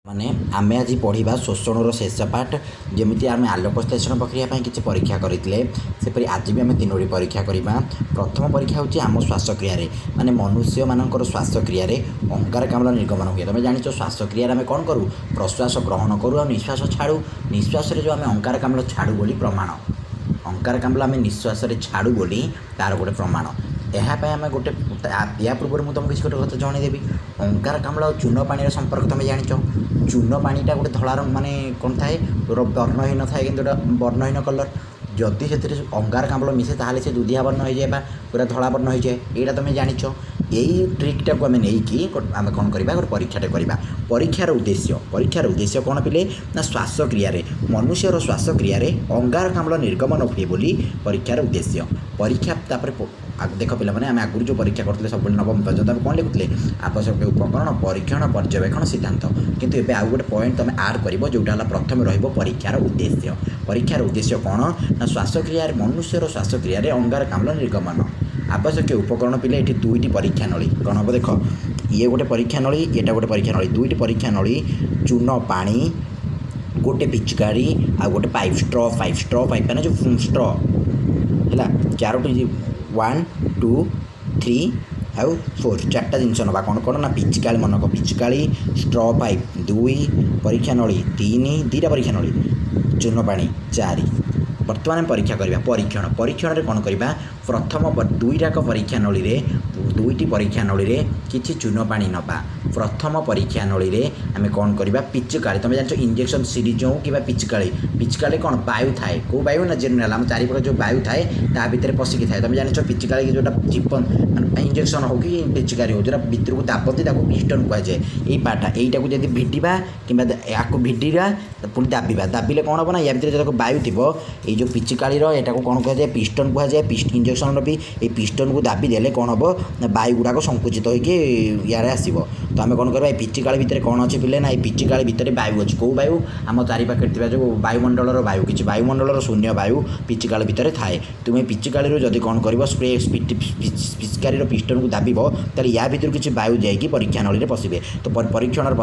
ମାନେ ଆମେ ଆଜି ପଢ଼ିବା ଶୋଷଣର ଶେଷ ପାଠ। ଯେମିତି ଆମେ ଆଲୋକ ଶ୍ଳେଷଣ ପ୍ରକ୍ରିୟା ପାଇଁ କିଛି ପରୀକ୍ଷା କରିଥିଲେ, ସେପରି ଆଜି ବି ଆମେ ତିନୋଟି ପରୀକ୍ଷା କରିବା। ପ୍ରଥମ ପରୀକ୍ଷା ହେଉଛି ଆମ ଶ୍ୱାସକ୍ରିୟାରେ, ମାନେ ମନୁଷ୍ୟମାନଙ୍କର ଶ୍ୱାସକ୍ରିୟାରେ ଅଙ୍ଗାରକାମ୍ଳ ନିର୍ଗମନ ହୁଏ। ତୁମେ ଜାଣିଛ, ଶ୍ୱାସକ୍ରିୟାରେ ଆମେ କ'ଣ କରୁ? ପ୍ରଶ୍ୱାସ ଗ୍ରହଣ କରୁ ଆଉ ନିଶ୍ୱାସ ଛାଡ଼ୁ। ନିଶ୍ୱାସରେ ଯେଉଁ ଆମେ ଅଙ୍ଗାରକାମ୍ଳ ଛାଡ଼ୁ ବୋଲି ପ୍ରମାଣ, ଅଙ୍ଗାରକାମ୍ଳ ଆମେ ନିଶ୍ୱାସରେ ଛାଡ଼ୁ ବୋଲି ତା'ର ଗୋଟେ ପ୍ରମାଣ। ଏହା ପାଇଁ ଆମେ ଗୋଟେ, ୟା ପୂର୍ବରୁ ମୁଁ ତୁମକୁ କିଛି ଗୋଟେ କଥା ଜଣାଇଦେବି। ଅଙ୍ଗାରକାମ୍ଳ ଆଉ ଚୂନ ପାଣିର ସମ୍ପର୍କ ତୁମେ ଜାଣିଛ। ଚୂନ ପାଣିଟା ଗୋଟେ ଧଳା ରଙ୍ଗ, ମାନେ କ'ଣ ଥାଏ, ବର୍ଣ୍ଣହୀନ ଥାଏ, କିନ୍ତୁ ଏଇଟା ବର୍ଣ୍ଣହୀନ କଲର୍। ଯଦି ସେଥିରେ ଅଙ୍ଗାରକାମ୍ଳ ମିଶେ, ତାହେଲେ ସେ ଦୁଧିଆ ବର୍ଣ୍ଣ ହେଇଯାଏ ବା ପୁରା ଧଳା ବର୍ଣ୍ଣ ହେଇଯାଏ। ଏଇଟା ତୁମେ ଜାଣିଛ। ଏଇ ଟ୍ରିକ୍ଟାକୁ ଆମେ ନେଇକି ଆମେ କ'ଣ କରିବା? ଗୋଟେ ପରୀକ୍ଷାଟେ କରିବା। ପରୀକ୍ଷାର ଉଦ୍ଦେଶ୍ୟ କ'ଣ ପିଲେ? ନା, ଶ୍ୱାସକ୍ରିୟାରେ, ମନୁଷ୍ୟର ଶ୍ୱାସକ୍ରିୟାରେ ଅଙ୍ଗାରକାମ୍ଳ ନିର୍ଗମନ ହୁଏ ବୋଲି ପରୀକ୍ଷାର ଉଦ୍ଦେଶ୍ୟ। ପରୀକ୍ଷା ତାପରେ ଦେଖ ପିଲାମାନେ, ଆମେ ଆଗରୁ ଯେଉଁ ପରୀକ୍ଷା କରୁଥିଲେ ସବୁବେଳେ ନବମ ପର୍ଯ୍ୟନ୍ତ, ଆମେ କ'ଣ ଲେଖୁଥିଲେ? ଆବଶ୍ୟକ ଉପକରଣ, ପରୀକ୍ଷଣ, ପର୍ଯ୍ୟବେକ୍ଷଣ, ସିଦ୍ଧାନ୍ତ। କିନ୍ତୁ ଏବେ ଆଉ ଗୋଟେ ପଏଣ୍ଟ ତୁମେ ଆଡ଼୍ କରିବ, ଯେଉଁଟା ହେଲା ପ୍ରଥମେ ରହିବ ପରୀକ୍ଷାର ଉଦ୍ଦେଶ୍ୟ। ପରୀକ୍ଷାର ଉଦ୍ଦେଶ୍ୟ କ'ଣ? ନା, ଶ୍ୱାସକ୍ରିୟାରେ, ମନୁଷ୍ୟର ଶ୍ୱାସକ୍ରିୟାରେ ଅଙ୍ଗାରକାମ୍ଳ ନିର୍ଗମନ। ଆବଶ୍ୟକୀୟ ଉପକରଣ ପିଲେ, ଏଠି ଦୁଇଟି ପରୀକ୍ଷା ନଳୀ। କ'ଣ ହେବ ଦେଖ, ଇଏ ଗୋଟେ ପରୀକ୍ଷା ନଳୀ, ଏଇଟା ଗୋଟେ ପରୀକ୍ଷା ନଳୀ, ଦୁଇଟି ପରୀକ୍ଷା ନଳୀ, ଚୂନ ପାଣି, ଗୋଟେ ପିଚକାରୀ ଆଉ ଗୋଟେ pipe, straw pipe. Straw pipe ମାନେ ଯେଉଁ ଷ୍ଟ୍ର ହେଲା। ଚାରୋଟି, 1, 2, 3 ଆଉ 4, ଚାରିଟା ଜିନିଷ ନେବା। କ'ଣ କ'ଣ? ନା, ପିଚକାଳି, ମନକ ପିଚକାଳି, ଷ୍ଟ୍ର ପାଇପ୍ ଦୁଇ, ପରୀକ୍ଷା ନଳୀ ତିନି, ଦୁଇଟା ପରୀକ୍ଷା ନଳୀ, ଚୂନ ପାଣି ଚାରି। ବର୍ତ୍ତମାନ ଆମେ ପରୀକ୍ଷା କରିବା। ପରୀକ୍ଷଣ। ପରୀକ୍ଷଣରେ କ'ଣ କରିବା? ପ୍ରଥମ ଦୁଇଟାକ ପରୀକ୍ଷା ନଳୀରେ, ଦୁଇଟି ପରୀକ୍ଷା ନଳୀରେ କିଛି ଚୂନ ପାଣି ନେବା। ପ୍ରଥମ ପରୀକ୍ଷା ନଳୀରେ ଆମେ କ'ଣ କରିବା? ପିଚକାଳି। ତୁମେ ଜାଣିଛ, ଇଞ୍ଜେକ୍ସନ୍ ସିରିଞ୍ଜ ହେଉ କିମ୍ବା ପିଚକାଳି। ପିଚକାଳି କ'ଣ? ବାୟୁ ଥାଏ। କେଉଁ ବାୟୁ? ନା, ଜେନେରାଲ୍ ଆମ ଚାରିପଟେ ଯେଉଁ ବାୟୁ ଥାଏ, ତା ଭିତରେ ପଶିକି ଥାଏ। ତୁମେ ଜାଣିଛ, ପିଚକାଳି ଯେଉଁଟା ଚିପନ, ମାନେ ଇଞ୍ଜେକ୍ସନ୍ ହେଉ କି ପିଚକାରୀ ହେଉ, ଯେଉଁଟା ଭିତରକୁ ଦାବନ୍ତି, ତାକୁ ପିଷ୍ଟନ୍ କୁହାଯାଏ। ଏଇ ପାର୍ଟଟା, ଏଇଟାକୁ ଯଦି ଭିଡ଼ିବା କିମ୍ବା ୟାକୁ ଭିଡ଼ିବା, ପୁଣି ଦାବିବା, ଦାବିଲେ କ'ଣ ହେବ? ନା, ୟା ଭିତରେ ଯେତେବେଳେ ବାୟୁ ଥିବ, ଏଇ ଯେଉଁ ପିଚକାଳିର, ଏଟାକୁ କ'ଣ କୁହାଯାଏ? ପିଷ୍ଟନ୍ କୁହାଯାଏ। ଇଞ୍ଜେକ୍ସନ୍ର ବି ଏଇ ପିଷ୍ଟନ୍କୁ ଦାବି ଦେଲେ କ'ଣ ହେବ? ନା, ବାୟୁ ଗୁଡ଼ାକ ସଙ୍କୁଚିତ ହୋଇକି ଇଆଡ଼େ ଆସିବ। ତ ଆମେ କ'ଣ କରିବା? ଏଇ ପିଚକାଳି ଭିତରେ କ'ଣ ଅଛି ପିଲେ? ନା, ଏଇ ପିଚକାଳି ଭିତରେ ବାୟୁ ଅଛି। କେଉଁ ବାୟୁ? ଆମ ଚାରିପାଖରେ ଥିବା ଯେଉଁ ବାୟୁମଣ୍ଡଳର ବାୟୁ, କିଛି ବାୟୁମଣ୍ଡଳର ଶୂନ୍ୟ ବାୟୁ ପିଚକାଳି ଭିତରେ ଥାଏ। ତୁମେ ପିଚକାଳିରୁ ଯଦି କ'ଣ କରିବ, ସ୍ପ୍ରେ ପିଚକାରୀର ପିଷ୍ଟନକୁ ଦାବିବ, ତାହେଲେ ୟା ଭିତରୁ କିଛି ବାୟୁ ଯାଇକି ପରୀକ୍ଷା ନଳୀରେ ପଶିବେ। ତ ପରୀକ୍ଷଣର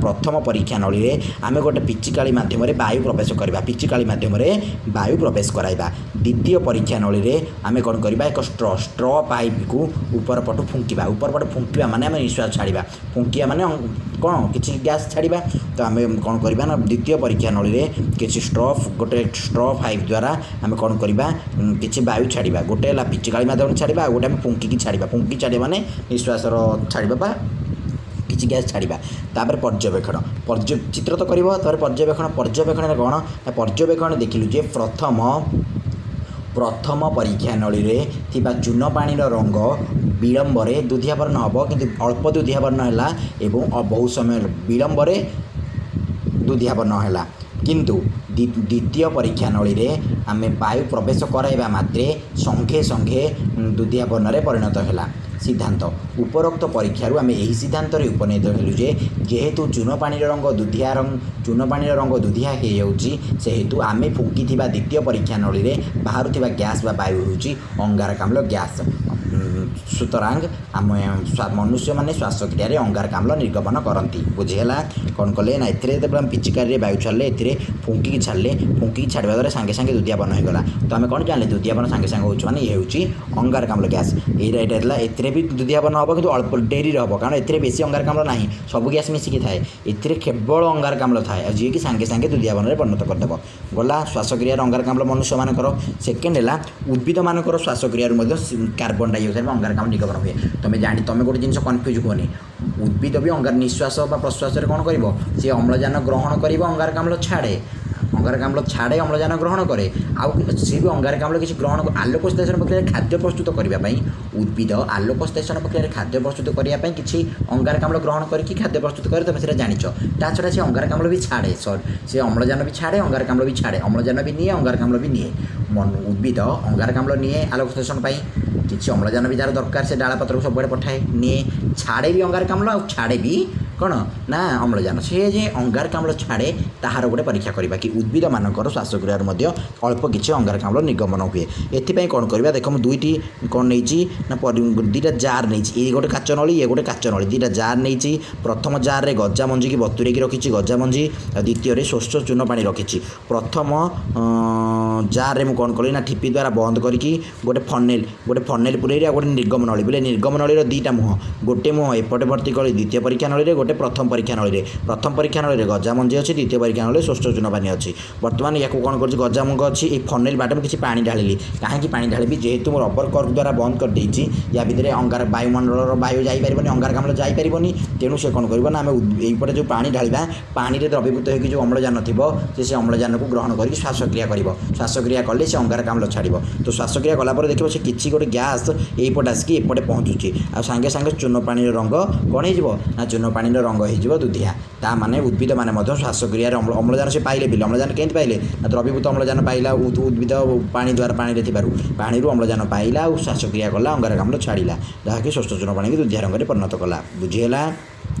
ପ୍ରଥମ ପରୀକ୍ଷା ନଳୀରେ ଆମେ ଗୋଟେ ପିଚକାଳି ମାଧ୍ୟମରେ ବାୟୁ ପ୍ରବେଶ କରିବା, ପିଚକାଳି ମାଧ୍ୟମରେ ବାୟୁ ପ୍ରବେଶ କରାଇବା। ଦ୍ୱିତୀୟ ପରୀକ୍ଷା ନଳୀରେ ଆମେ କ'ଣ କରିବା? ଏକ ଷ୍ଟ୍ର ପାଇପ୍କୁ ଉପର ପଟୁ ଫୁଙ୍କିବା। ଉପର ପଟୁ ଫୁଙ୍କିବା ମାନେ ଆମେ ନିଶ୍ୱାସ ଛାଡ଼ିବା। ଫୁଙ୍କିବା ମାନେ କ'ଣ? କିଛି ଗ୍ୟାସ୍ ଛାଡ଼ିବା। ତ ଆମେ କ'ଣ କରିବା? ନା, ଦ୍ୱିତୀୟ ପରୀକ୍ଷା ନଳୀରେ କିଛି ଷ୍ଟ୍ର, ଗୋଟେ ଷ୍ଟ୍ର ପାଇପ୍ ଦ୍ୱାରା ଆମେ କ'ଣ କରିବା? କିଛି ବାୟୁ ଛାଡ଼ିବା। ଗୋଟେ ହେଲା ପିଚକାଳି ମାଧ୍ୟମରେ ଛାଡ଼ିବା, ଆଉ ଗୋଟେ ଆମେ ଫୁଙ୍କିକି ଛାଡ଼ିବା। ଫୁଙ୍କିକି ଛାଡ଼ିବା ମାନେ ନିଶ୍ୱାସର ଛାଡ଼ିବା ବା କିଛି ଗ୍ୟାସ୍ ଛାଡ଼ିବା। ତାପରେ ପର୍ଯ୍ୟବେକ୍ଷଣ। ଚିତ୍ର ତ କରିବ, ତାପରେ ପର୍ଯ୍ୟବେକ୍ଷଣ। ପର୍ଯ୍ୟବେକ୍ଷଣରେ କ'ଣ? ନା, ପର୍ଯ୍ୟବେକ୍ଷଣ ଦେଖିଲୁ ଯେ ପ୍ରଥମ ପରୀକ୍ଷା ନଳୀରେ ଥିବା ଚୂନ ପାଣିର ରଙ୍ଗ ବିଳମ୍ବରେ ଦୁଧିଆ ବର୍ଣ୍ଣ ହେବ, କିନ୍ତୁ ଅଳ୍ପ ଦୁଧିଆ ବର୍ଣ୍ଣ ହେଲା ଏବଂ ବହୁତ ସମୟ ବିଳମ୍ବରେ ଦୁଧିଆ ବର୍ଣ୍ଣ ହେଲା। କିନ୍ତୁ ଦ୍ୱିତୀୟ ପରୀକ୍ଷା ନଳୀରେ ଆମେ ବାୟୁ ପ୍ରବେଶ କରାଇବା ମାତ୍ରେ ସଙ୍ଗେ ସଙ୍ଗେ ଦୁଧିଆ ବର୍ଣ୍ଣରେ ପରିଣତ ହେଲା। ସିଦ୍ଧାନ୍ତ। ଉପରୋକ୍ତ ପରୀକ୍ଷାରୁ ଆମେ ଏହି ସିଦ୍ଧାନ୍ତରେ ଉପନୀତ ହେଲୁ ଯେ, ଯେହେତୁ ଚୂନ ପାଣିର ରଙ୍ଗ ଦୁଧିଆ ରଙ୍ଗ, ଚୂନ ପାଣିର ରଙ୍ଗ ଦୁଧିଆ ହେଇଯାଉଛି, ସେହେତୁ ଆମେ ଫୁଙ୍କିଥିବା ଦ୍ୱିତୀୟ ପରୀକ୍ଷା ନଳୀରେ ବାହାରୁଥିବା ଗ୍ୟାସ୍ ବା ବାୟୁ ହେଉଛି ଅଙ୍ଗାରକାମ୍ଳ ଗ୍ୟାସ୍। ସୁତରାଂ ଆମେ ମନୁଷ୍ୟମାନେ ଶ୍ୱାସକ୍ରିୟାରେ ଅଙ୍ଗାରକାମ୍ଳ ନିର୍ଗମନ କରନ୍ତି। ବୁଝିହେଲା? କ'ଣ କଲେ? ନା, ଏଥିରେ ଯେତେବେଳେ ଆମେ ପିଚିକାରିରେ ବାୟୁ ଛାଡ଼ିଲେ, ଏଥିରେ ଫୁଙ୍କିକି ଛାଡ଼ିଲେ, ଫୁଙ୍କିକି ଛାଡ଼ିବା ଦ୍ୱାରା ସାଙ୍ଗେ ସାଙ୍ଗେ ଦୁଧିଆ ବର୍ଣ୍ଣ ହେଇଗଲା। ତ ଆମେ କ'ଣ ଜାଣିଲେ? ଦୁଧିଆ ବର୍ଣ୍ଣ ସାଙ୍ଗେ ସାଙ୍ଗେ ହେଉଛି ମାନେ ଇଏ ହେଉଛି ଅଙ୍ଗାରକାମ୍ଳ ଗ୍ୟାସ୍। ଏଇଟା ହେଲା। ଏଥିରେ ବି ଦୁଧିଆ ବର୍ଣ୍ଣ ହେବ, କିନ୍ତୁ ଅଳ୍ପ ଡେରିରେ ହେବ, କାରଣ ଏଥିରେ ବେଶୀ ଅଙ୍ଗାରକାମ୍ଳ ନାହିଁ, ସବୁ ଗ୍ୟାସ୍ ମିଶିକି ଥାଏ। ଏଥିରେ କେବଳ ଅଙ୍ଗାରକାମ୍ଳ ଥାଏ, ଆଉ ଯିଏକି ସାଙ୍ଗେ ସାଙ୍ଗେ ଦୁଧିଆ ବର୍ଣ୍ଣରେ ପରିଣତ କରିଦେବ। ଗଲା ଶ୍ୱାସକ୍ରିୟାର ଅଙ୍ଗାରକାମ୍ଳ ମନୁଷ୍ୟମାନଙ୍କର। ସେକେଣ୍ଡ ହେଲା, ଉଦ୍ଭିଦମାନଙ୍କର ଶ୍ୱାସକ୍ରିୟାରୁ ମଧ୍ୟ କାର୍ବନ ଡାଇଅକ୍ସାଇଡ଼ ବା ଅଙ୍ଗାରକାମ୍ଳ ନିର୍ଗମନ ହୁଏ। ତୁମେ ଜାଣି, ତୁମେ ଗୋଟେ ଜିନିଷ କନଫ୍ୟୁଜ୍ ହୁଅନି। ଉଦ୍ଭିଦ ବି ଅଙ୍ଗାର ନିଶ୍ୱାସ ବା ପ୍ରଶ୍ୱାସରେ କ'ଣ କରିବ? ସେ ଅମ୍ଳଜାନ ଗ୍ରହଣ କରିବ, ଅଙ୍ଗାରକାମ୍ଳ ଛାଡ଼େ। ଅଙ୍ଗାରକାମ୍ଳ ଛାଡ଼େ, ଅମ୍ଳଜାନ ଗ୍ରହଣ କରେ। ଆଉ ସେ ବି ଅଙ୍ଗାରକାମ୍ଳ କିଛି ଗ୍ରହଣ, ଆଲୋକ ଶ୍ଳେଷଣ ପ୍ରକ୍ରିୟାରେ ଖାଦ୍ୟ ପ୍ରସ୍ତୁତ କରିବା ପାଇଁ, ଉଦ୍ଭିଦ ଆଲୋକ ଶ୍ଳେଷଣ ପ୍ରକ୍ରିୟାରେ ଖାଦ୍ୟ ପ୍ରସ୍ତୁତ କରିବା ପାଇଁ କିଛି ଅଙ୍ଗାରକାମ୍ଳ ଗ୍ରହଣ କରିକି ଖାଦ୍ୟ ପ୍ରସ୍ତୁତ କରେ। ତୁମେ ସେଇଟା ଜାଣିଛ। ତା ଛଡ଼ା ସେ ଅଙ୍ଗାରକାମ୍ଳ ବି ଛାଡ଼େ, ସରି, ସେ ଅମ୍ଳଜାନ ବି ଛାଡ଼େ, ଅଙ୍ଗାରକାମ୍ଳ ବି ଛାଡ଼େ। ଅମ୍ଳଜାନ ବି ନିଏ, ଅଙ୍ଗାରକାମ୍ଳ ବି ନିଏ। ଉଦ୍ଭିଦ ଅଙ୍ଗାରକାମ୍ଳ ନିଏ ଆଲୋକ ଶ୍ଳେଷଣ ପାଇଁ, କିଛି ଅମ୍ଳଜାନ ବି ତା'ର ଦରକାର, ସେ ଡାଳ ପତ୍ରକୁ ସବୁଆଡ଼େ ପଠାଏ, ନିଏ, ଛାଡ଼େ ବି ଅଙ୍ଗାରକାମ୍ଳ ଆଉ ଛାଡ଼େ ବି କ'ଣ ନା ଅମ୍ଳଜାନ। ସେ ଯେ ଅଙ୍ଗାରକାମ୍ଳ ଛାଡ଼େ ତାହାର ଗୋଟେ ପରୀକ୍ଷା କରିବା କି ଉଦ୍ଭିଦମାନଙ୍କର ଶ୍ୱାସକ୍ରିୟାରୁ ମଧ୍ୟ ଅଳ୍ପ କିଛି ଅଙ୍ଗାରକାମ୍ଳ ନିର୍ଗମନ ହୁଏ। ଏଥିପାଇଁ କ'ଣ କରିବା, ଦେଖ ମୁଁ ଦୁଇଟି କ'ଣ ନେଇଛି ନା ଦୁଇଟା ଜାର୍ ନେଇଛି, ଇଏ ଗୋଟେ କାଚ ନଳୀ, ଇଏ ଗୋଟେ କାଚ ନଳୀ, ଦୁଇଟା ଜାର୍ ନେଇଛି। ପ୍ରଥମ ଜାର୍ରେ ଗଜା ମଞ୍ଜିକି ବତୁରେଇକି ରଖିଛି ଗଜା ମଞ୍ଜି, ଆଉ ଦ୍ୱିତୀୟରେ ଶୋଷ ଚୂନ ପାଣି ରଖିଛି। ପ୍ରଥମ ଜାର୍ରେ ମୁଁ କ'ଣ କଲି ନା ଠିପି ଦ୍ୱାରା ବନ୍ଦ କରିକି ଗୋଟେ ଫନେଲ୍ ପୁରେଇଲି ଆଉ ଗୋଟେ ନିର୍ଗମ ନଳୀ। ବୋଲେ ନିର୍ଗମ ନଳୀର ଦୁଇଟା ମୁହଁ, ଗୋଟେ ମୁହଁ ଏପଟେ ଭର୍ତ୍ତି କଲି ଦ୍ୱିତୀୟ ପରୀକ୍ଷା ନଳୀରେ, ଗୋଟେ ପ୍ରଥମ ପରୀକ୍ଷା ନଳୀରେ। ପ୍ରଥମ ପରୀକ୍ଷା ନଳୀରେ ଗଜା ମଞ୍ଜି ଅଛି, ଦ୍ୱିତୀୟ ପରୀକ୍ଷା ନଳୀରେ ଶୋଷ ଚୂନ ପାଣି ଅଛି। ବର୍ତ୍ତମାନ ୟାକୁ କ'ଣ କରୁଛି, ଗଜା ମୁଙ୍ଗ ଅଛି, ଏଇ ଫନେଲ୍ ବାଟେ ମୁଁ କିଛି ପାଣି ଢାଳିଲି। କାହିଁକି ପାଣି ଢାଳିବି, ଯେହେତୁ ମୁଁ ରବର କର୍କ ଦ୍ୱାରା ବନ୍ଦ କରିଦେଇଛି, ୟା ଭିତରେ ଅଙ୍ଗାର ବାୟୁମଣ୍ଡଳର ବାୟୁ ଯାଇପାରିବନି, ଅଙ୍ଗାରକାମ୍ଳ ଯାଇପାରିବନି। ତେଣୁ ସେ କ'ଣ କରିବ ନା ଆମେ ଏଇପଟେ ଯେଉଁ ପାଣି ଢାଳିବା, ପାଣିରେ ଦ୍ରବୀଭୂତ ହୋଇକି ଯେଉଁ ଅମ୍ଳଜାନ ଥିବ ସେ ଅମ୍ଳଜାନକୁ ଗ୍ରହଣ କରିକି ଶ୍ୱାସକ୍ରିୟା କରିବ। ଶ୍ୱାସକ୍ରିୟା କଲେ ସେ ଅଙ୍ଗାରକାମ୍ଳ ଛାଡ଼ିବ। ତ ଶ୍ୱାସକ୍ରିୟା କଲା ପରେ ଦେଖିବ ସେ କିଛି ଗୋଟେ ଗ୍ୟାସ୍ ଏଇପଟେ ଆସିକି ଏପଟେ ପହଞ୍ଚୁଛି, ଆଉ ସାଙ୍ଗେ ସାଙ୍ଗେ ଚୂନ ପାଣିର ରଙ୍ଗ କ'ଣ ହେଇଯିବ ନା ଚୂନ ପାଣିର ରଙ୍ଗ ହେଇଯିବ ଦୁଧିଆ। ତା ମାନେ ଉଦ୍ଭିଦମାନେ ମଧ୍ୟ ଶ୍ୱାସକ୍ରିୟାରେ ଅମ୍ଳଜାନ ସେ ପାଇଲେ ବି। ଅମ୍ଳଜାନ କେମିତି ପାଇଲେ ନା ଦ୍ରବୀଭୂତ ଅମ୍ଳଜାନ ପାଇଲା ଉଦ୍ଭିଦ ପାଣି ଦ୍ୱାରା, ପାଣିରେ ଥିବାରୁ ପାଣିରୁ ଅମ୍ଳଜାନ ପାଇଲା ଆଉ ଶ୍ୱାସକ୍ରିୟା କଲା, ଅଙ୍ଗାରକାମ୍ଳ ଛାଡ଼ିଲା, ଯାହାକି ଶୋଷ ଚୂନ ପାଣିକି ଦୁଧିଆ ରଙ୍ଗରେ ପରିଣତ କଲା। ବୁଝିହେଲା?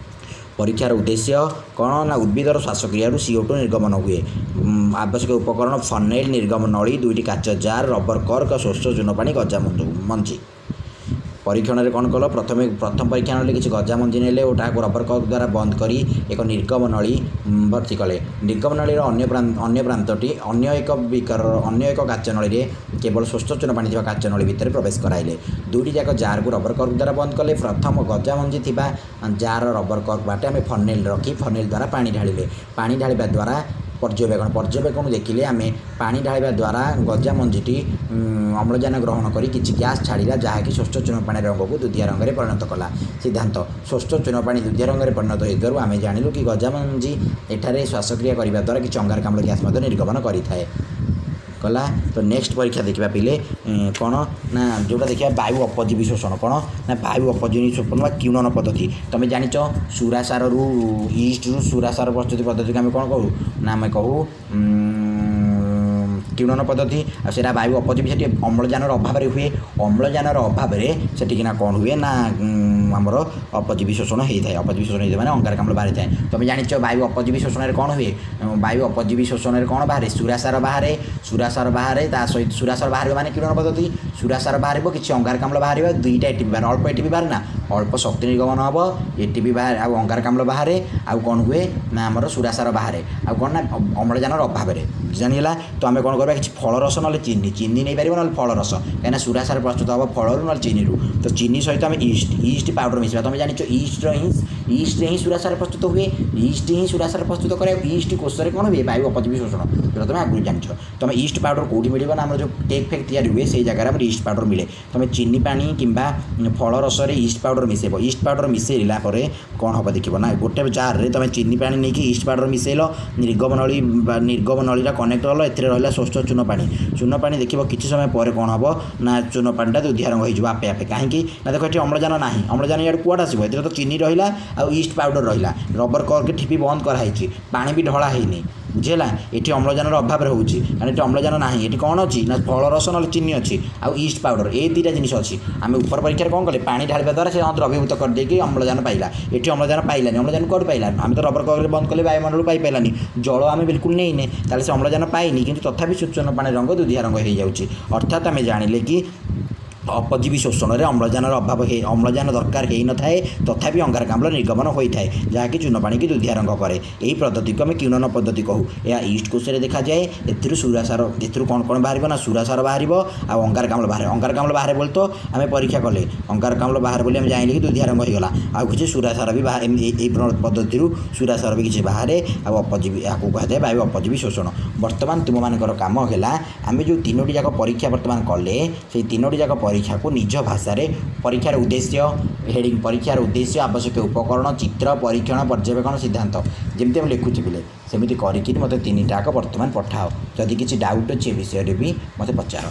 ପରୀକ୍ଷାର ଉଦ୍ଦେଶ୍ୟ କ'ଣ ନା ଉଦ୍ଭିଦର ଶ୍ୱାସକ୍ରିୟାରୁ CO2 ନିର୍ଗମନ ହୁଏ। ଆବଶ୍ୟକ ଉପକରଣ ଫନେଲ୍, ନିର୍ଗମ ନଳୀ, ଦୁଇଟି କାଚ ଜାର୍, ରବର କର୍କ, ଶୋଷ ଚୂନ ପାଣି, ଗଜା ମଞ୍ଜି। ପରୀକ୍ଷଣରେ କ'ଣ କଲ, ପ୍ରଥମ ପରୀକ୍ଷା ନଳୀରେ କିଛି ଗଜା ମଞ୍ଜି ନେଲେ ଓ ତାହାକୁ ରବର କର୍କ ଦ୍ୱାରା ବନ୍ଦ କରି ଏକ ନିର୍ଗମ ନଳୀ ଭର୍ତ୍ତି କଲେ। ନିର୍ଗମ ନଳୀର ଅନ୍ୟ ପ୍ରାନ୍ତଟି ଅନ୍ୟ ଏକ ବିକରର ଅନ୍ୟ ଏକ କାଚ ନଳୀରେ କେବଳ ଶୋଷ ଚୂନ ପାଣି ଥିବା କାଚ ନଳୀ ଭିତରେ ପ୍ରବେଶ କରାଇଲେ। ଦୁଇଟି ଯାକ ଜାର୍କୁ ରବର କର୍କ ଦ୍ୱାରା ବନ୍ଦ କଲେ। ପ୍ରଥମ ଗଜା ମଞ୍ଜି ଥିବା ଜାର୍ର ରବର କର୍କ ବାଟେ ଆମେ ଫନେଲ୍ ରଖି ଫନେଲ୍ ଦ୍ୱାରା ପାଣି ଢାଳିଲେ। ପାଣି ଢାଳିବା ଦ୍ୱାରା ପର୍ଯ୍ୟବେକ୍ଷଣ ଦେଖିଲେ ଆମେ ପାଣି ଢାଳିବା ଦ୍ୱାରା ଗଜା ମଞ୍ଜିଟି ଅମ୍ଳଜାନ ଗ୍ରହଣ କରି କିଛି ଗ୍ୟାସ୍ ଛାଡ଼ିଲା, ଯାହାକି ଶୋଷ ଚୂନ ପାଣିର ରଙ୍ଗକୁ ଦୁଧିଆ ରଙ୍ଗରେ ପରିଣତ କଲା। ସିଦ୍ଧାନ୍ତ, ଶୋଷ ଚୂନ ପାଣି ଦୁଧିଆ ରଙ୍ଗରେ ପରିଣତ ହୋଇଥିବାରୁ ଆମେ ଜାଣିଲୁ କି ଗଜା ମଞ୍ଜି ଏଠାରେ ଶ୍ୱାସକ୍ରିୟା କରିବା ଦ୍ୱାରା କିଛି ଅଙ୍ଗାରକାମ୍ଳ ଗ୍ୟାସ୍ ମଧ୍ୟ ନିର୍ଗମନ କରିଥାଏ। ଗଲା ତ ନେକ୍ସଟ ପରୀକ୍ଷା ଦେଖିବା ପିଲେ କ'ଣ ନା ଯେଉଁଟା ଦେଖିବା ବାୟୁ ଅପଜୀବୀ ଶୋଷଣ। କ'ଣ ନା ବାୟୁ ଅପଜୀବୀ ଶୋଷଣ ବା କିଣ୍ୱନ ପଦ୍ଧତି। ତୁମେ ଜାଣିଛ ସୁରାସାରରୁ ଇଷ୍ଟରୁ ସୁରାସାର ପ୍ରସ୍ତୁତି ପଦ୍ଧତିକୁ ଆମେ କ'ଣ କହୁ ନା ଆମେ କହୁ କିଣ୍ୱନ ପଦ୍ଧତି। ଆଉ ସେଇଟା ବାୟୁ ଅପଜୀବୀ, ସେଠି ଅମ୍ଳଜାନର ଅଭାବରେ ହୁଏ। ଅମ୍ଳଜାନର ଅଭାବରେ ସେଠିକିନା କ'ଣ ହୁଏ ନା ଆମର ଅପଜୀବୀ ଶୋଷଣ ହେଇଥାଏ। ଅପଜୀବୀ ଶୋଷଣ ହେଇଥାଏ ମାନେ ଅଙ୍ଗାରକାମ୍ଳ ବାହାରିଥାଏ। ତୁମେ ଜାଣିଛ ବାୟୁ ଅପଜୀବୀ ଶୋଷଣରେ କ'ଣ ହୁଏ? ବାୟୁ ଅପଜୀବୀ ଶୋଷଣରେ କ'ଣ ବାହାରେ? ସୁରାସାର ବାହାରେ। ସୁରାସାର ବାହାରେ, ତା ସହିତ ସୁରାସାର ବାହାରିବ ମାନେ କିଣ୍ୱନ ପଦ୍ଧତି। ସୁରାସାର ବାହାରିବ, କିଛି ଅଙ୍ଗାରକାମ୍ଳ ବାହାରିବ, ଦୁଇଟା ଏଟିପି ବାହାରେ, ଅଳ୍ପ ଏଟିପି ବାହାରେ ନା ଅଳ୍ପ ଶକ୍ତି ନିର୍ଗମନ ହେବ, ଏଟିପି ବାହାରେ ଆଉ ଅଙ୍ଗାରକାମ୍ଳ ବାହାରେ। ଆଉ କ'ଣ ହୁଏ ନା ଆମର ସୁରାସାର ବାହାରେ, ଆଉ କ'ଣ ନା ଅମ୍ଳଜାନର ଅଭାବରେ। ଜାଣିହେଲା? ତ ଆମେ କ'ଣ କରିବା, କିଛି ଫଳରସ ନହେଲେ ଚିନି ନେଇପାରିବ, ନହେଲେ ଫଳରସ, କାହିଁକିନା ସୁରାସାର ପ୍ରସ୍ତୁତ ହେବ ଫଳରୁ ନହେଲେ ଚିନିରୁ। ତ ଚିନି ସହିତ ଆମେ ଇଷ୍ଟ ପାଉଡ଼ର ମିଶାଇବା। ତୁମେ ଜାଣିଛ ଇଷ୍ଟରେ ହିଁ ସୁରାସାର ପ୍ରସ୍ତୁତ ହୁଏ, ଇଷ୍ଟ ହିଁ ସୁରାସାର ପ୍ରସ୍ତୁତ କରେ। ଇଷ୍ଟ କୋଷରେ କ'ଣ ହୁଏ? ବାୟୁ ଅପଜୀବୀ ଶୋଷଣ, ଯେଉଁଟା ତୁମେ ଆଗରୁ ଜାଣିଛ। ତୁମେ ଇଷ୍ଟ ପାଉଡ଼ର କେଉଁଠି ମିଳିବ ନା ଆମର ଯେଉଁ କେକ୍ ଫେକ୍ ତିଆରି ହୁଏ ସେଇ ଜାଗାରେ ଆମର ଇଷ୍ଟ ପାଉଡ଼ର ମିଳେ। ତୁମେ ଚିନି ପାଣି କିମ୍ବା ଫଳରସରେ ଇଷ୍ଟ ପାଉଡ଼ର ମିଶାଇବ। ଇଷ୍ଟ ପାଉଡ଼ର ମିଶାଇଲା ପରେ କ'ଣ ହେବ ଦେଖିବ ନା ଗୋଟେ ଜାର୍ରେ ତୁମେ ଚିନି ପାଣି ନେଇକି ଇଷ୍ଟ ପାଉଡ଼ର ମିଶାଇଲ, ନିର୍ଗମ ନଳୀଟା କନେକ୍ଟ କଲ, ଏଥିରେ ରହିଲା ଶୋଷ ଚୂନ ପାଣି। ଚୂନ ପାଣି ଦେଖିବ କିଛି ସମୟ ପରେ କ'ଣ ହେବ ନା ଚୂନ ପାଣିଟା ଦୁଧିଆ ରଙ୍ଗ ହେଇଯିବ ଆପେ ଆପେ। କାହିଁକି ନା ଦେଖ ଏଠି ଅମ୍ଳଜାନ ନାହିଁ, ଅମ୍ଳଜାନ ଇଆଡ଼ୁ କୁଆଡ଼େ ଆସିବ? ଏଥିରେ ତ ଚିନି ରହିଲା ଆଉ ଇଷ୍ଟ ପାଉଡ଼ର ରହିଲା, ରବର କର୍କ ଠିପି ବନ୍ଦ କରାହେଇଛି, ପାଣି ବି ଢଳା ହେଇନି। ବୁଝିହେଲା? ଏଠି ଅମ୍ଳଜାନର ଅଭାବରେ ହେଉଛି, କାରଣ ଏଠି ଅମ୍ଳଜାନ ନାହିଁ। ଏଠି କ'ଣ ଅଛି ନା ଫଳରସ ନହେଲେ ଚିନି ଅଛି ଆଉ ଇଷ୍ଟ ପାଉଡ଼ର, ଏଇ ଦୁଇଟା ଜିନିଷ ଅଛି। ଆମେ ଉପର ପରୀକ୍ଷାରେ କ'ଣ କଲେ, ପାଣି ଢାଳିବା ଦ୍ୱାରା ସେ ଦ୍ରବୀଭୂତ କରିଦେଇକି ଅମ୍ଳଜାନ ପାଇଲା। ଏଠି ଅମ୍ଳଜାନ ପାଇଲାନି। ଅମ୍ଳଜାନ କୁଆଡ଼ୁ ପାଇଲା? ଆମେ ତ ରବର କର୍କରେ ବନ୍ଦ କଲେ ବାୟୁମଣ୍ଡଳରୁ ପାଇପାରିଲାନି, ଜଳ ଆମେ ବିଲକୁଲ ନେଇନେ, ତାହେଲେ ସେ ଅମ୍ଳଜାନ ପାଇନି, କିନ୍ତୁ ତଥାପି ଚୂନ ପାଣି ରଙ୍ଗ ଦୁଧିଆ ରଙ୍ଗ ହେଇଯାଉଛି। ଅର୍ଥାତ୍ ଆମେ ଜାଣିଲେ କି ଅପଜୀବୀ ଶୋଷଣରେ ଅମ୍ଳଜାନର ଅଭାବ ଅମ୍ଳଜାନ ଦରକାର ହେଇନଥାଏ, ତଥାପି ଅଙ୍ଗାରକାମ୍ଳ ନିର୍ଗମନ ହୋଇଥାଏ, ଯାହାକି ଚୂନ ପାଣିକି ଦୁଧିଆ ରଙ୍ଗ କରେ। ଏହି ପଦ୍ଧତିକୁ ଆମେ କିଣ୍ୱନ ପଦ୍ଧତି କହୁ। ଏହା ଇଷ୍ଟ କୋଷରେ ଦେଖାଯାଏ। ଏଥିରୁ ସୁରାସାର, ଏଥିରୁ କ'ଣ କ'ଣ ବାହାରିବ ନା ସୁରାସାର ବାହାରିବ ଆଉ ଅଙ୍ଗାରକାମ୍ଳ ବାହାରେ। ଅଙ୍ଗାରକାମ୍ଳ ବାହାରେ ବୋଲି ତ ଆମେ ପରୀକ୍ଷା କଲେ, ଅଙ୍ଗାରକାମ୍ଳ ବାହାରେ ବୋଲି ଆମେ ଜାଣିଲେ କି ଦୁଧିଆ ରଙ୍ଗ ହେଇଗଲା। ଆଉ କିଛି ସୁରାସାର ବି ବାହାରେ, ଏଇ ପଦ୍ଧତିରୁ ସୁରାସାର ବି କିଛି ବାହାରେ। ଆଉ ଅପଜୀବୀ, ଏହାକୁ କୁହାଯାଏ ବାୟୁ ଅପଜୀବୀ ଶୋଷଣ। ବର୍ତ୍ତମାନ ତୁମମାନଙ୍କର କାମ ହେଲା ଆମେ ଯେଉଁ ତିନୋଟି ଯାକ ପରୀକ୍ଷା ବର୍ତ୍ତମାନ କଲେ, ସେଇ ତିନୋଟି ଯାକ ପରୀକ୍ଷାକୁ ନିଜ ଭାଷାରେ, ପରୀକ୍ଷାର ଉଦ୍ଦେଶ୍ୟ, ହେଡ଼ିଂ, ପରୀକ୍ଷାର ଉଦ୍ଦେଶ୍ୟ, ଆବଶ୍ୟକ ଉପକରଣ, ଚିତ୍ର, ପରୀକ୍ଷଣ, ପର୍ଯ୍ୟବେକ୍ଷଣ, ସିଦ୍ଧାନ୍ତ, ଯେମିତି ଆମେ ଲେଖୁଛି ପିଲେ ସେମିତି କରିକିରି ମୋତେ ତିନିଟା ଯାକ ବର୍ତ୍ତମାନ ପଠାଅ। ଯଦି କିଛି ଡାଉଟ୍ ଅଛି ଏ ବିଷୟରେ ବି ମୋତେ ପଚାର।